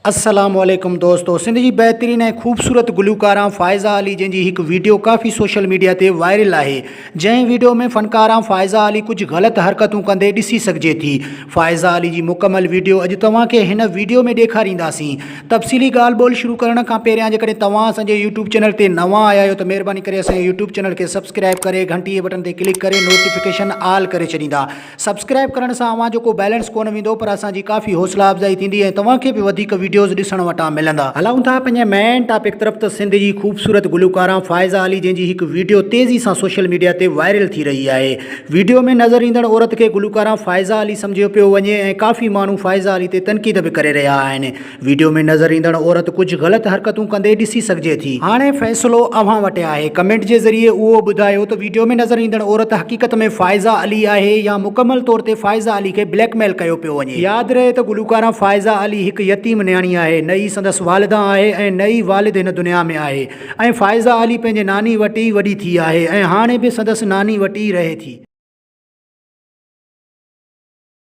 السلام عليڪم دوستو سنڌ جي بهترين ۽ خوبصورت گلوڪاران فائزه علي جنهن جي هڪ ويڊيو ڪافي سوشل ميڊيا تي وائرل آهي جنهن ويڊيو ۾ فنڪاران فائزه علي ڪجهه غلط حرڪتون ڪندي ڏسي سگهجي ٿي فائزه علي جي مڪمل ويڊيو اڄ توهان کي هن ويڊيو ۾ ڏيکارينداسين تفصيلي ڳالهه ٻولهه شروع ڪرڻ کان پهريان جيڪڏهن توهان اسان جي يوٽيوب چينل تي نوان آيا آهيو ته مهرباني ڪري اسان جي يوٽيوب چينل کي سبسڪرائب ڪري گهنٽي جي بٽن تي ڪلڪ ڪري نوٽيفڪيشن آل ڪري ڇڏيندا سبسڪرائب ڪرڻ سان اوهان جو ڪو بيلنس ڪونه ويندو پر اسان جي ڪافي حوصلا افزائي ٿيندي ۽ توهان کي به وڌيڪ ويڊيوز ڏسڻ وٽان ملندا. هلون ٿا پنهنجي مين ٽاپڪ طرف ته سنڌ جي خوبصورت گلوڪاران فائزه علي جنهن جي هڪ ويڊيو تيزي سان سوشل ميڊيا تي وائرل ٿي رهي آهي. ويڊيو ۾ نظر ايندڙ عورت کي گلوڪاران فائزه علي سمجهيو پيو وڃي ۽ ڪافي ماڻهو فائزه علي تي تنقيد به ڪري رهيا آهن. ويڊيو ۾ نظر ايندڙ عورت ڪجهه غلط حرڪتون ڪندي ڏسي سگهجي ٿي. هاڻي فيصلو اوهان وٽ آهي. ڪمينٽ جي ذريعي اهو ٻڌايو ته ويڊيو ۾ نظر ايندڙ عورت حقيقت ۾ فائزه علي آهي يا مڪمل طور تي فائزه علي کي بليڪ ميل ڪيو پيو وڃي. ياد رهي ته گلوڪاره فائزه علي هڪ يتيم نياڻي آهي، نه ئي سندس والده آهي ۽ نه ئي والد هن دنيا ۾ آهي ۽ فائزه علي پنهنجي ناني وٽ ئي وڏي ٿي آهي ۽ هاڻي به سندس ناني وٽ ئي رهي ٿي.